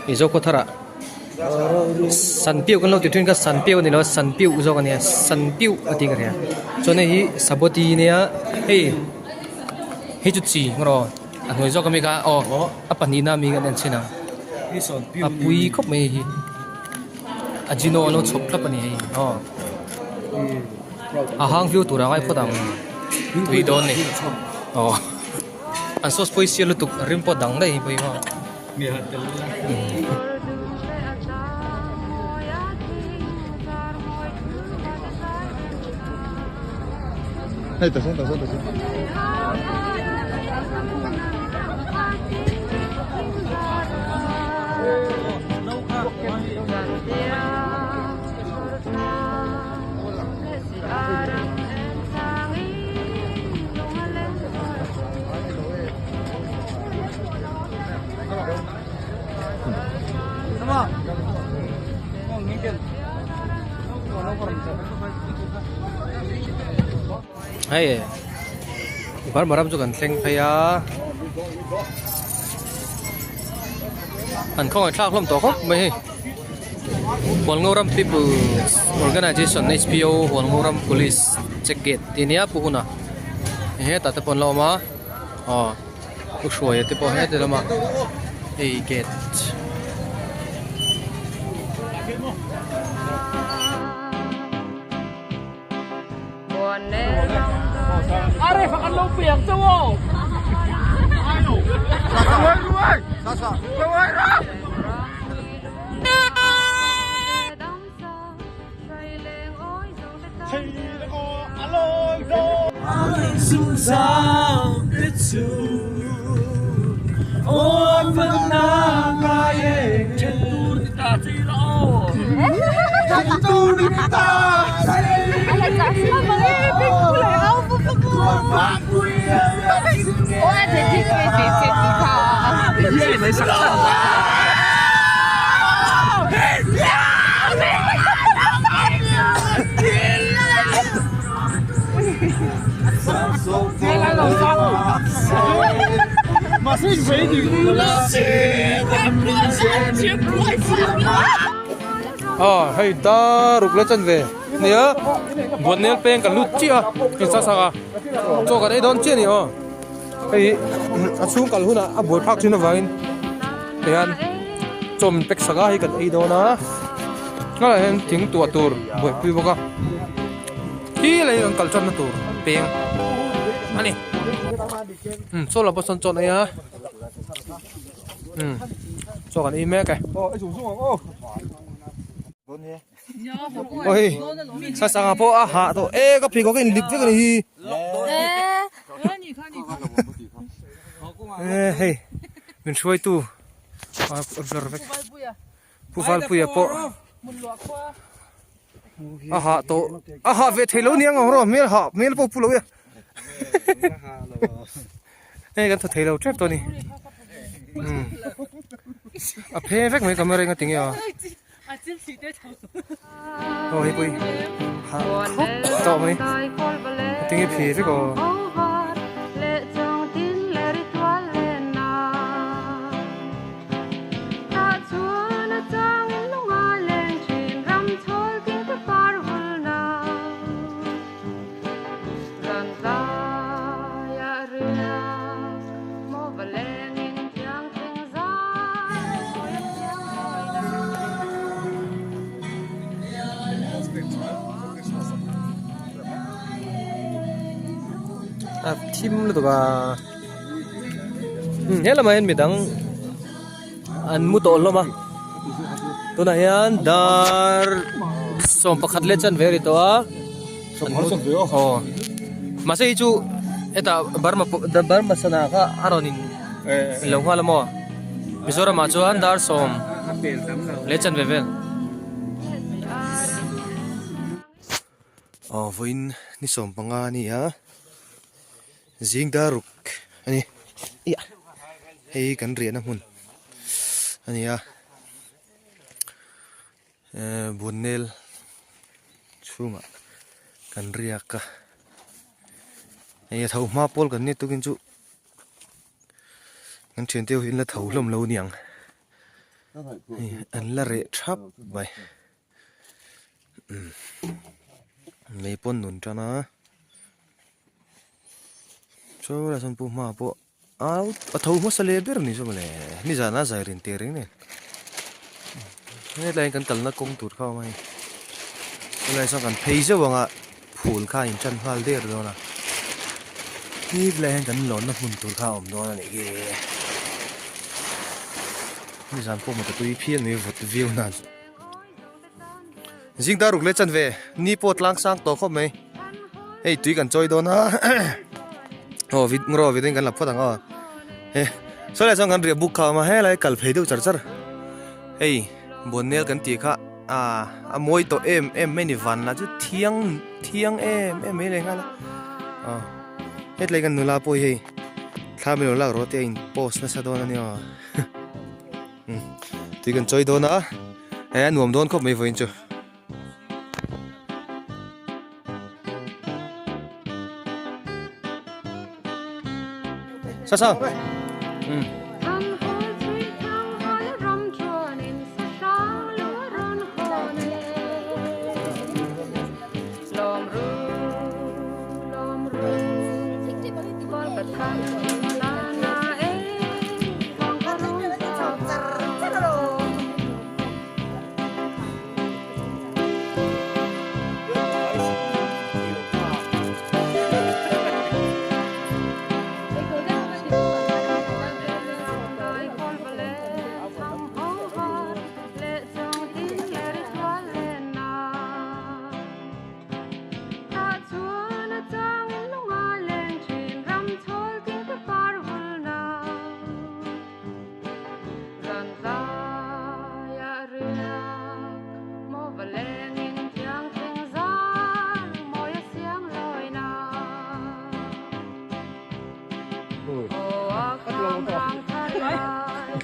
I Zokhawthar ah Sanpiau kan lo ti thin kha Sanpiau a ni lo a Sanpiau zawk a nia Sanpiau a tih ka hria chuan hei hi Sabawti nia hei hei chu chi erawh a hnuai zawk ami kha aw a pahnihna ami kan en chhin ang a pui khawp mai hei hi a jino an lo chhawp thlap a ni hei aw a hang viau tur a ngai phawt ang tui dawn a ni aw an sauce pawh hi sial lutuk rim pawh dang daih hi pawh hi. Hei ta sawn ta sawn ta sawn. Hei Burma ram chu kan thleng phei a an khawngaih thlak hlawm tawh khawp mai hei Hualngoram People's Organization H P O Hualngoram Police check gate tih ania pu huna hetah te pawh an la awm a aw. Pu Hruaia te pawh heti lama hei gate Aw hei daruk la chan ve nia buatnel peng kan lut chiah a insa sak a chaw kan ei dawn chiah a ni aw hei a chhung kal hunah a buai phak thin avangin tihian chaw min pack sak a hei kan ei dawn a hngalh ah hian thing tuah tur buaipui bawk a khi lei kan kal tanna tur peng a ni umm chaw lah pawh sawn chaw an ei a umm chaw kan ei mek e. Oi sasanga pawh a hah tawh e ka pheikhawk a inlip vek a ni hi e hei min hruaitu a blur vek Pu Valpuia pawh a hah tawh a hah ve thei lo nia ang rawh hmel hah hmel pawh pu lo e hei kan thaw thei lo tep tawh a ni a phe vek mai camera in a ti nge a. Aw hei pawh hi hah khawp tawh mai a tinge phi vek aw. A thim lutuk a he lamah hian midang an mu tawh hlawm a tunah hian dar 11 leh chanve a ri tawh a aw mahse hei chu hetah Burma Burma sana kha a rawn in lo nghal a maw Mizoram ah chuan dar sawm leh chanve vel. Aw vawiin ni 15 a ni a zing dar ruk a ni hei kan riahna hmun a ni a. Ehh buannel chhungah kan riak a. Hei a tho hma pawl kan nia tukin chu kan thiante ho hi an la tho hlawm lo aniang hei an la reh thap mai umm mei pawn nun tan a saw lai sawn pu hma pawh au a tho hmasa leh ber ni chu mawle nizan a zai rin teh reng nen hetlai ah hian kan kalna kawng tur kha a awm a hei helai sawn kan phei zeuh ang a phul kha a intan nghal der dawn a hetlai ah hian kan lawnna hmun tur kha a awm dawn a nih hi nizan pawh motor tui phian mai vawt viau nan zing dar ruk leh chanve ni pawh tlang sang tawh khawp mai hei tui kan chawi dawn a aw vit ngaw vit in kan la phawt ang aw he saw lai chuan kan riah buk kha a awm a helai kal phei deuh char char hei buannel kan tih kha ah a mawi tawh em em mai a ni van lah chu thiang thiang em em mai leh nghal a aw hetlai kan nula pawh hi hei thla min lo lak rawh te a in post nasa dawn a nia aw. Tui kan chawi dawn a he a nuam dawn khawp mai vawiin chu. Sa sa.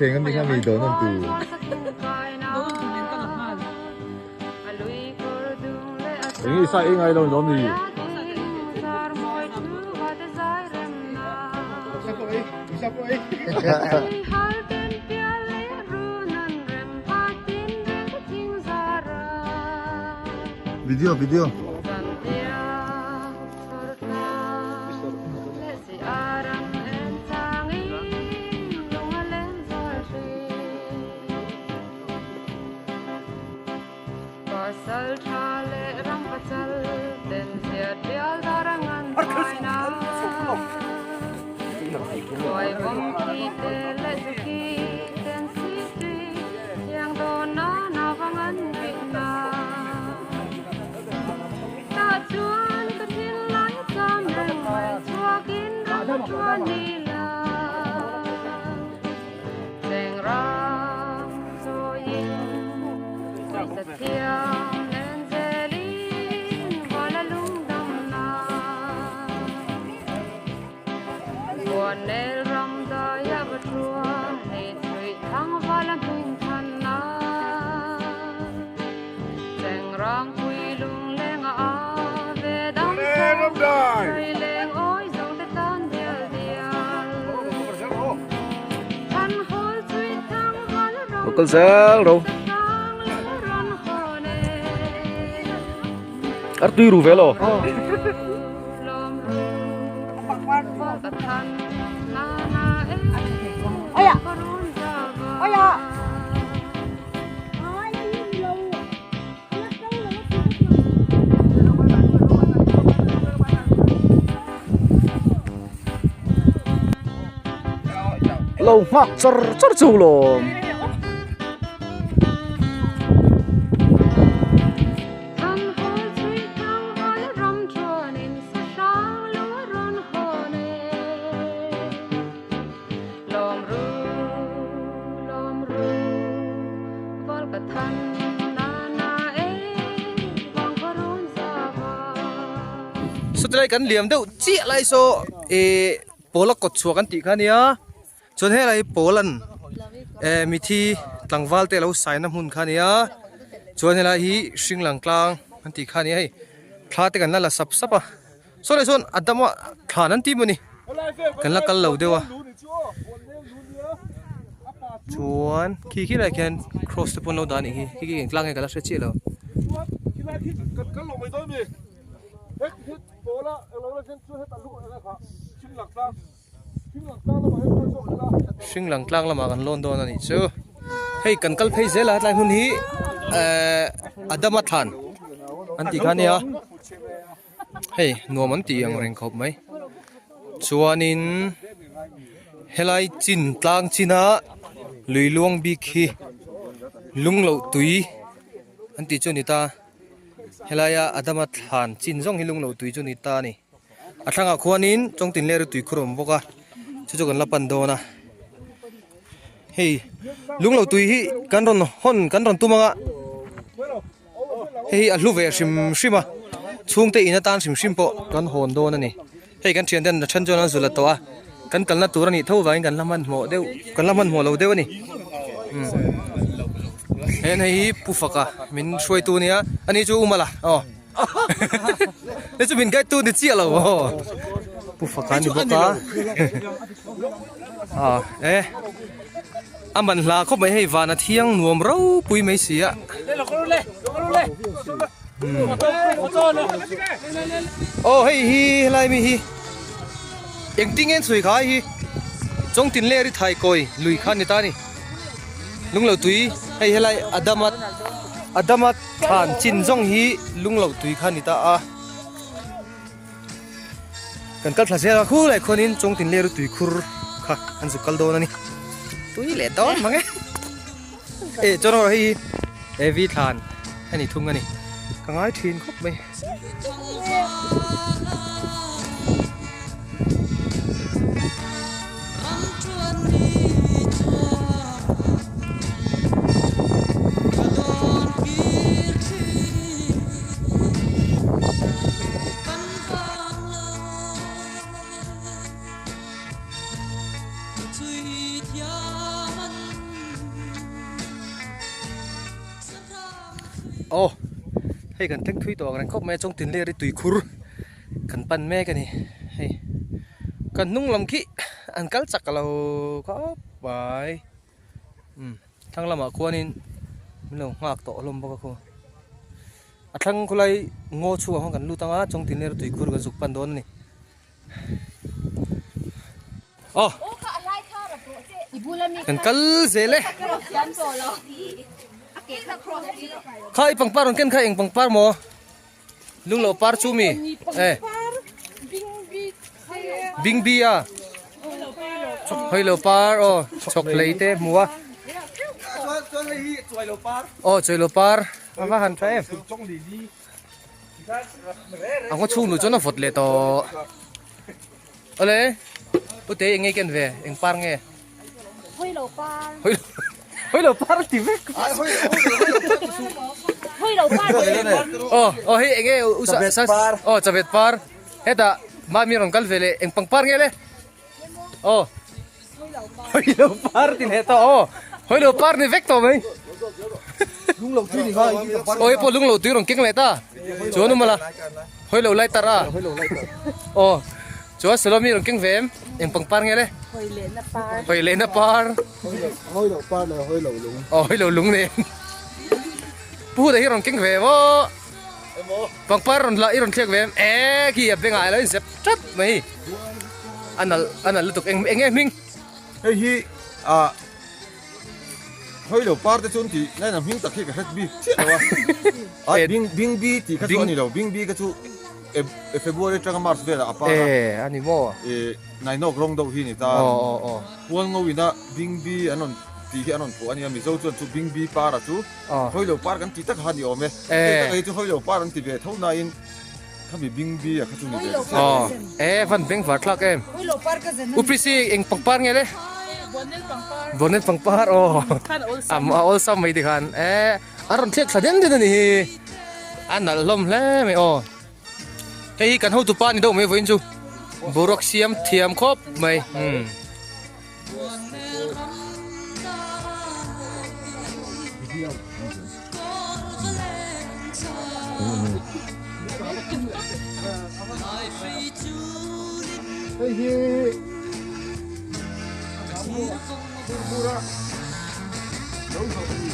Kheng an ni kha mi dawn an tu. Eng i sai ngai lo lawm ni. Video video. Kal zel ro ar tui ru ve lo Lo nghak char char chu lawm. Sawtilai kan liam deuh chiah lai saw ih pawl a kawt chhuah kan tih kha ania chuan helai hi pawl an eh mithi tlangval te a lo saina hmun kha ania chuan helai hi hring lang tlang an tih kha ania hei thla te kan la la sap sap a. Saw leh sawn a dama thlan an ti maw ni kan la kal lo deuh a chuan khi khi lai khian cross te pawh an lo dah a nih hi khi khi engtlang nge ka la hre chiah lo. Hring lang tlang lamah kan lawn dawn a nih chu. Hei kan kal phei zel a tlai hmun hi ehh Adama thlan an tih kha a nia hei nuam an tih ang reng khawp mai chuanin helai chin tlang china lui luang bik hi lung loh tui an tih chu a ni ta helaia Adama thlan chin zawng hi lung loh tui chu a ni ta a ni. A thlangah khuanin Chawngtin leh Ritui khur a awm bawk a, chu chu kan la pan dawn a. Hei lunglo tui hi kan rawn hawn kan rawn tum ang a, hei hi a hlu ve hrim hrim a, chhungte in atan hrim hrim pawh kan hawn dawn a ni. Hei kan thian ten a then chuan an zul a tawh a, kan kalna tur a nih tho vangin kan la hmanhmawh deuh kan la hmanhmawh lo deuh a ni. Umm hei hi Pu Faka min hruaitu a nia, ani chu U Mala aw. Hei chu min guide tu ni chiah lo aw Pu Faka ni bawk a ah e a man hla khawp mai hei van a thiang nuam ropui mai si a aw hei hi helai mi hi engtin nge an chhui kha hei hi Chawngtin leh Rithaikawi lui kha a ni ta a ni Lunglo tui hei helai Adama Adama. Thlan chin zawng hi lung loh tui kha a ni ta a, kan kal thla zel a khulai khuanin Chawngtin leh Rutui khur kha an zuk kal dawn a ni, tui leh dawn mang e, eh chuan erawh hei hi Evi thlan a ni thung a ni, ka ngai thin khawp mai. Aw hei kan thleng thui tawh ang reng khawp mai a chawngtin ler hi tuikhur kan pan mek a ni hei kan hnung lam khi an kal chak lo khawp mai umm thlang lamah khuanin min lo nghak tawh hlawm bawk a khaw a thlang khawlai ngaw chhuak ang kan lut ang a chawngtin ler tuikhur kan zuk pan dawn a ni. Aw kan kal zel e kha i pangpar rawn ken kha eng pangpar maw lunglo par chu mi e bingbi a hawilo par aw chhawk hlei te hmu a aw chuailo par a va han tha em. A ngaw chhung luh chuan a vawt leh tawh. Awle pute eng nge ken ve eng par nge? Hawi lo par. Hawi lo par ti vek. Hawi lo par. Aw aw hei eng nge u sa sa aw chavet par. Hetah mami rawn kal ve leh eng pangpar nge le? Aw Hawi lo par ti leh tawh aw Hawi lo par ni vek tawh mai Aw hei pawh lung lo tui rawn keng leh ta chuan awm ala Hawi lo lai tar a aw chuan Salomi rawn keng ve em eng pangpar nge le Hawi lehna par Hawi lehna par Hawi lo par leh hawi lo lung Aw hawi lo lung nen Pu Huda hi rawn keng ve em aw Pangpar rawn la i rawn thlek ve em e khi a bengah alo inzep tlat mai. A nalh a nalh lutuk eng eng nge hming? Hei hi ah Hawilo par te chu an tih nai hming tak hi ka hret bik chiah lo a. Ah bing bing bi tih kha chu a ni lo bing bi kha chu e February atanga March velah a par a. E a ni maw? E nainawk rawng deuh hi a ni ta. Aw aw aw. Pual ngo ina bing bi an rawn tih hi an rawn phuah a nia Mizo chuan chu bing bi par a chu Hawilo par kan tih tak kha a ni awm e. Hei tak hi chu Hawilo par an ti ve tho nain Khami bing bi a kha chu ni ve chiah lo. E van beng var thlak em. UPC eng pangpar nge le? Bonnet pangpar aw. Am a awlsam mai tikhan e a rawn thliak thla den den a ni hi. A nalh hlawm hle mai aw. Hei hi kan hotu pa ni deuh mai vawiin chu. Boruak siam thiam khawp mai. Umm. Hei hi Bura lo zawh a ni.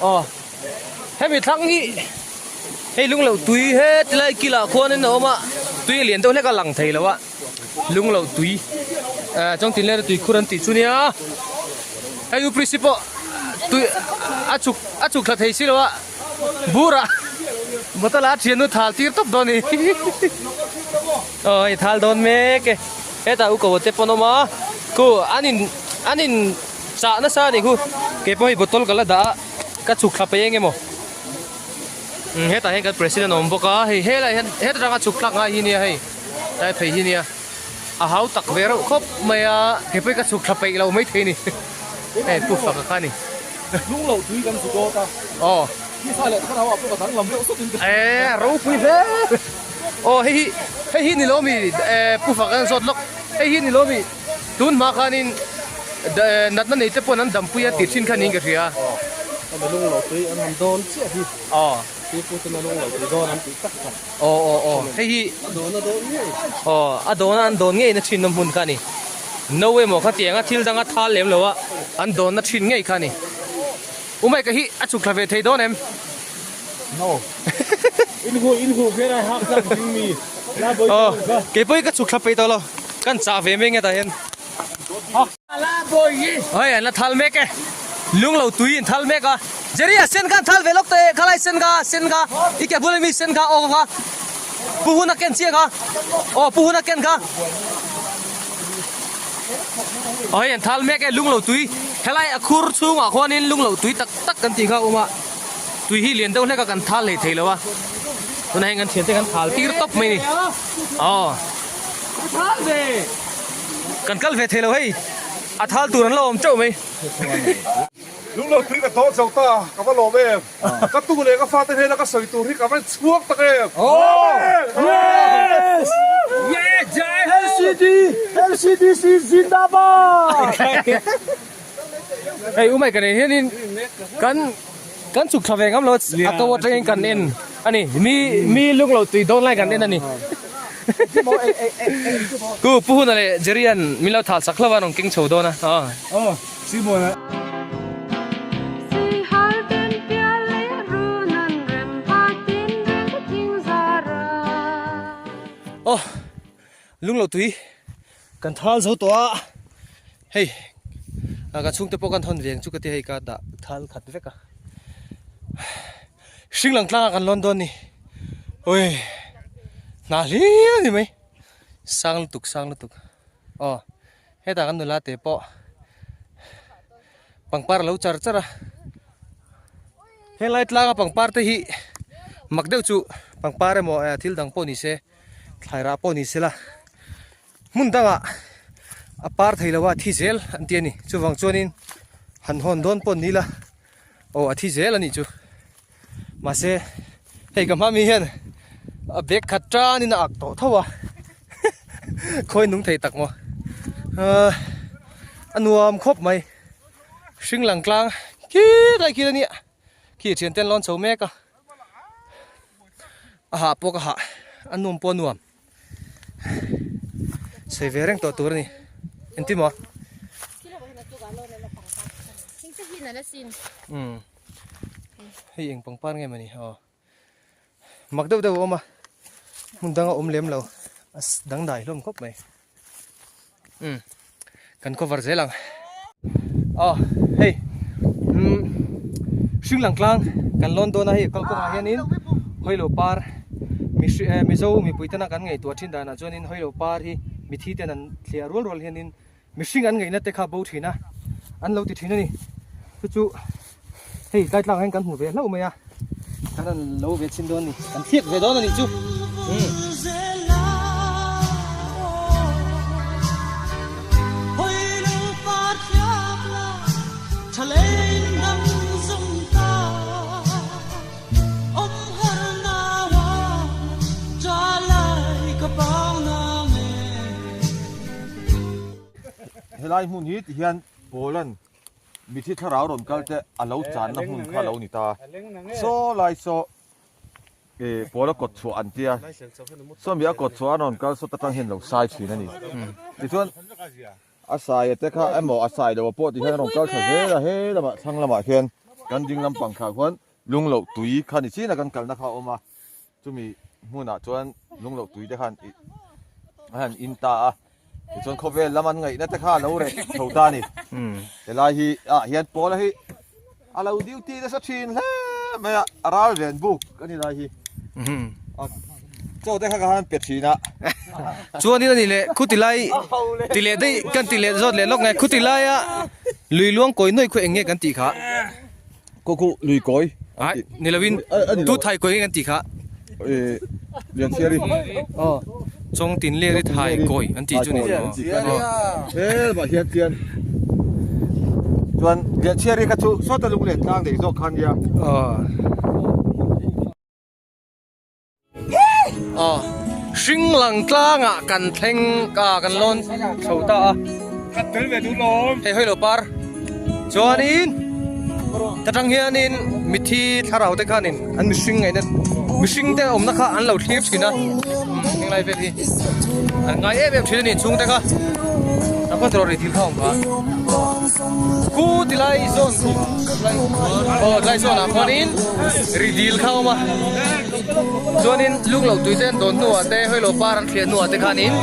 Aw hemi thlang hi hei lung loh tui he tilai kilah khuanin a awm a tui a lian deuh hlek a lang thei lo a lung loh tui eh chawngtin leh tui khur an tih chu nia hei u prisi pawh tui a chhuk a chhuk thla thei si lo a burah bottle ah thiannu thal tir tawp dawn a ni aw hei thal dawn mek e hetah u ko te pawn a awm a khu an in an in chah nasa a nih khu keipawh hei bottle ka la dah a ka chhuk thla peih eng emaw umm hetah hian kan president a awm bawk a hei helaiah hian heta tanga chhuk thlak ngai hi nia hei tlai phei hi nia a hau tak ve reuh khawp mai a keipawh hi ka chhuk thla peih lo maithei a ni hei pu faka kha a ni. Lung loh tui kan zu dawt a aw nisa leh thlarau ah pawh ka danglam deuh sawt in ka hria e ropui hle aw hei hi hei hi ni lo mi pu faka an zawt lawk hei hi ni lo mi tun hma khanin natna nei te pawn an dampui a tih thin kha niin ka hria a lung loh tui an han dawn chiah hi aw tui pu ten a lung loh tui dawn an tih tak kha aw aw aw hei hi a dawn a dawn ngei aw a dawn a an dawn ngei na thin na hmun kha a ni. No emaw khatianga thil danga thal lem lo a an dawnna thin ngei kha a ni. U Mike-a hi a chhuk thla ve thei dawn em? No. In hu in hu kher a hak tlak ding mi. La bawi Aw, kei pawh hi ka chhuk thla peih tawh lo. Kan chah ve mai nge tah hian. La bawi. Hei an la thal mek e. Lung lo tui in thal mek a. Jerry a sen kha an thal ve lawk teh e. Khalai sen kha, sen kha. I ke bul ami sen kha, aw kha. Pu hun a ken chiah kha. Aw pu hun a ken kha. Aw hei an thal mek e lung lo tui helai a khur chhungah khuanin lung lo tui tak tak kan tih kha a awm a tui hi lian deuh hlek a kan thal hlei thei lo a tunah hian kan thiante kan thal tir tawp mai a ni aw kan kal ve thei lo hei a thal tur an la awm teuh mai. Lung lo tui ka tawh zo ta ka va lawm em ka tu leh ka fate hnena ka sawi tur hi ka va chhuak tak em. Yes! LCD LCDC Zindabad! Hei umai ka nei hianin kan kan chhuk thla ve ngam lo a ko atangin kan en a ni mi mi lung lo tui dawn lai kan en a ni ku pu huna leh Jerry an min lo thah chak hlauh a an rawn keng chho dawn a aw. Aw lung lo tui kan thal zo tawh a hei ka chhungte pawh kan hawn veng chu ka ti hei ka dah thal khat vek a hring lang tlangah kan lawn dawn a ni ui hna hlir a ni mai sang lutuk sang lutuk aw. Hetah kan nula te pawh pangpar a lo char char a, helai tlanga pangpar te hi mak deuh chu pangpar emaw eh thil dang pawh ni se thlai rah pawh ni se la hmun dangah a par thei lo a a thi zel an ti a ni chuvang chuanin han hawn dawn pawh ni la aw a thi zel a nih chu mahse hei ka hma mi hian a bag khat tanin a ak tawh tho a khawi nung thei tak maw ahh a nuam khawp mai hring lang tlang khi lai khi a nia khi thian te an lawn chho mek a a hah pawh ka hah a nuam pawh a nuam sawi ve reng tawh tur a ni engtin maw umm hei eng pangpar nge mawni aw mak deuh deuh a awm a hmun dang a awm lem lo a dangdai hlawm khawp mai umm kan cover zel ang aw hei umm hring lang tlang kan lawn dawn a hei kalkawngah hianin hawilo par mizo mipui tena kan ngaihtuah thin danah chuanin hawilo par hi mithi ten an thliah rual rual hianin Mihring an ngaihna te kha bo thin a, an lo ti thin a ni. Chu chu hei tlai tlangah hian kan hmu ve hlauh mai a, kan han lo ve chhin dawn a ni, kan thliak ve dawn a nih chu. Helai hmun hi ti hian Pawlan mithi thlarau rawn kal te a lo channa hmun kha a lo ni ta. Saw lai saw eh Pawla kawt chhuah an tia. Sawmi a kawt chhuah a rawn kal saw ta tang hian lo sai thin a ni. Tichuan a saia te kha emaw a sai lo pawh ti hian a rawn kal tha zel a, he lamah thlang lamah hian kan ding lampang thlah khuan lungloh tui kha ni chin a kan kalna kha a awm a. Chumi hmunah chuan lungloh tui te khan a han in ta a, tichuan khawvel lam an ngaihna te kha a lo reh chho ta a ni. Helai hi ah hian Pawla hi a lo duty nasa thin hle mai a, a ral ven buk a ni lai hi. Chaw te kha ka han pe thin a. Chuanin a ni leh khuti lai ti leh daih kan ti leh zawt leh lawk nge khuti laia lui luang kawi nuai khu eng nge kan tih kha. Khaw khu lui kawi. Ai ni lovin tu thai kawi nge kan tih kha. Lian chhiari. Aw chawng tin leri thai kawi an tih chu ni. He lamah hian chian chuan lian chhiari kha chu sawta lunglen tlang daih zawk kha nia. Aw. Aw hring lang tlangah kan thleng a kan lawn chho ta a Khat tel ve duh lawm. Hei hawi lo par chuanin ta tang hianin mithi thlarau te khanin an mihring ngaihna mihring te awmna kha an lo thlir thin a heng lai vel hi an ngai em em thin a ni chhungte kha a khaw tur ri thil kha awm kha khu tilai zawn khu aw tilai zawn ah khuanin ri dil kha a awm a chuanin lung lo tui te an dawn hnuah te hawi lo par an thliah hnuah te khanin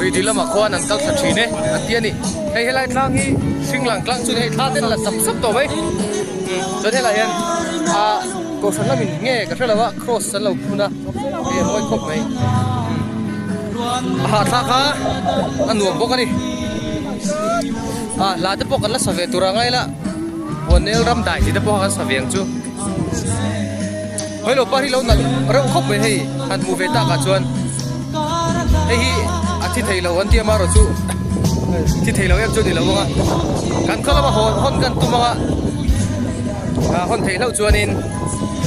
ri dil lamah khuan an kal thla thin e an ti a ni hei helai tlang hi hring lang tlang chu hei thla ten a la sap sap tawh mai chuan helai hian ah kohhran lamin nge ka hre lo a cross an lo phun a hei a mawi khawp mai a hahthlak a a nuam bawk a ni ah hla te pawh kan la sa ve tur ang a ila Buanel ram dai tih te pawh kan sa ve ang chu hawi lo pa hi lo nalh reuh khawp mai hei han hmuh ve tak ah chuan hei hi a thi thei lo an tia marawh chu thi thei lo em chu a ni lo ang a kan khaw lama hawn hawn kan tum ang a ah hawn theih hlauh chuanin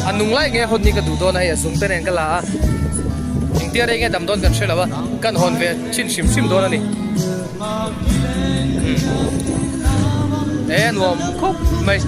a nung lai nge hawn hi ka duh dawn a hei a zung te nen ka la a engtia rei nge dam dawn kan hre lo a kan hawn ve thin hrim hrim dawn a ni e nuam khawp mai.